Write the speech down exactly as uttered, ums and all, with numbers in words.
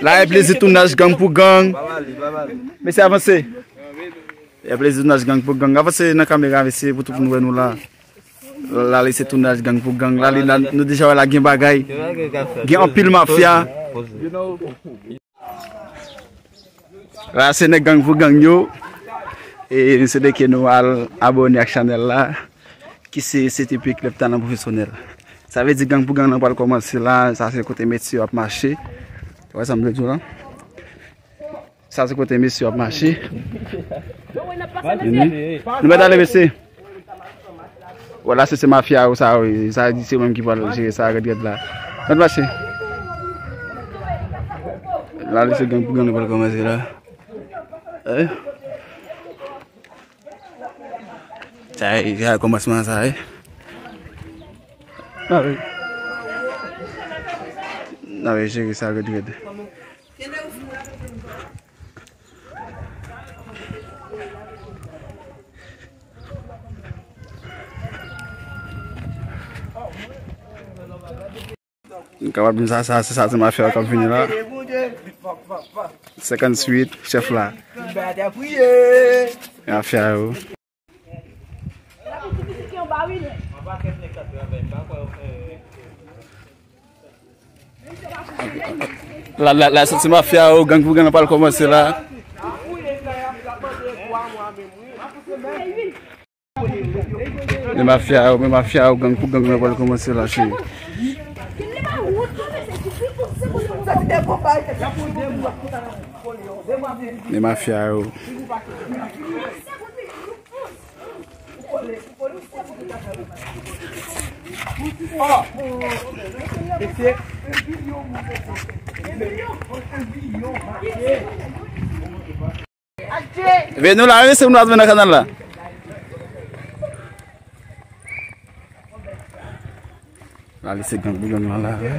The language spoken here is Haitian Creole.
La e plezi tounaj gang pou gang. Mesye avanse. E plezi tounaj gang pou gang. Avanse nan kamera mesye pou tout moun wè nou la. La li se tounaj gang pou gang. La li la nou deja wè la gen bagay. Gen anpil mafya. La se nèg gang pou gang yo. E se de ke nou al abone ak chanèl la. Ki se C T P Club Talent Profesyonèl. Sa vle di gang pou gang nan pral kòmanse la. Sa se kote mesye yo ap mache. Wè sa m vle di w la. Sa se kote mesye yo ap mache. Vini. Nou mèt ale mesye. Wala se se mafya yo sa wi. Sa di se menm ki pral jere sa rèd rèd la. Mèt mache. La li se gang pou gang nou pral kòmanse la. Eh. Sa e, sa e kòmansman sa e. N ap, n ap jere sa rèd rèd. Nou kapab di sa, sa, se sa, se mafya k ap vini la. Senkanntuit, chèf la. Mafya yo. La, la, la, se mafya yo, gang pou gang pral kòmanse la. Men mafya yo, men mafya yo, gang pou gang nan pral kòmanse la, cheri. Men mafya yo. Veye nou la, wi, se nou admen nan kanal la. La li se gang pou gang lan la, wi.